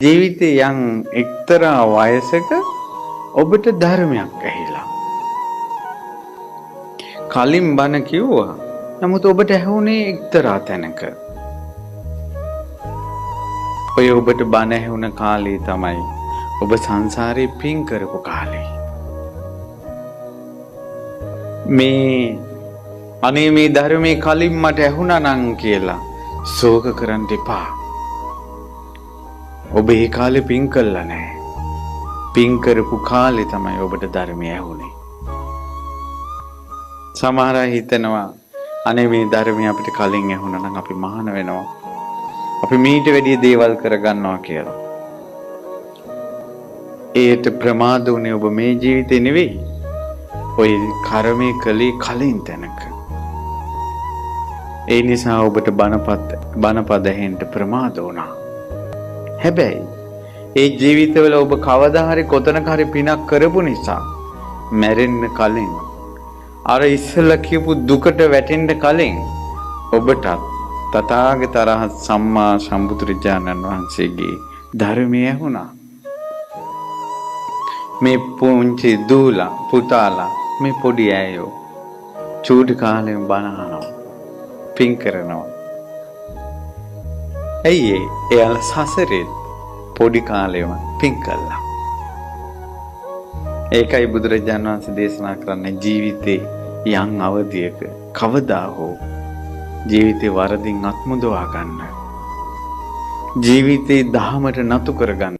ජීවිතේ යම් එක්තරා වයසක ඔබට ධර්මයක් ඇහිලා. කලින් බණ කිව්වා. නමුත් ඔබට ඇහුනේ එක්තරා තැනක. ඔය ඔබට බණ ඇහුණ කාලේ තමයි ඔබ සංසාරේ පින් කරපු කාලේ. මේ අනේ මේ ධර්මයේ කලින් මට ඇහුණා නං කියලා ශෝක කරන්න එපා. ඔබ ඒ කාලේ පින් කළා නෑ. පින් කරපු කාලේ තමයි ඔබට ධර්මය ඇහුනේ. සමහර අය හිතනවා අනේ මේ ධර්මය අපිට කලින් ඇහුණා නම් අපි මහාන වෙනවා. අපි මීට වැඩිය දේවල් කරගන්නවා කියලා. ඒට ප්‍රමාද වුණේ ඔබ මේ ජීවිතේ නෙවෙයි. ඔය කර්මයේ කළේ කලින් තැනක. ඒ නිසා ඔබට බණපද ඇහෙන්න ප්‍රමාද වුණා. හැබැයි ඒ ජීවිතවල ඔබ කවදා හරි කොතනක හරි පිනක් කරපු නිසා මැරෙන්න කලින් අර ඉස්සෙල්ලා කියපු දුකට වැටෙන්න කලින් ඔබටත් තථාගත රහත් සම්මා සම්බුදුරජාණන් වහන්සේගේ ධර්මය ඇහුණා. මේ පුංචි දූලා පුතාලා මේ පොඩි ඈයෝ චූටි කාලෙම බණ අහනවා, පින් කරනවා. ඇයි ඒ? එයාලා සසරේ පොඩි කාලෙම පින් කළා. ඒකයි බුදුරජාණන් වහන්සේ දේශනා කරන්නේ ජීවිතේ යම් අවධියක කවදා හෝ ජීවිතේ වරදින් අත්මුදවා ගන්න. ජීවිතේ දහමට නතු කරගන්න.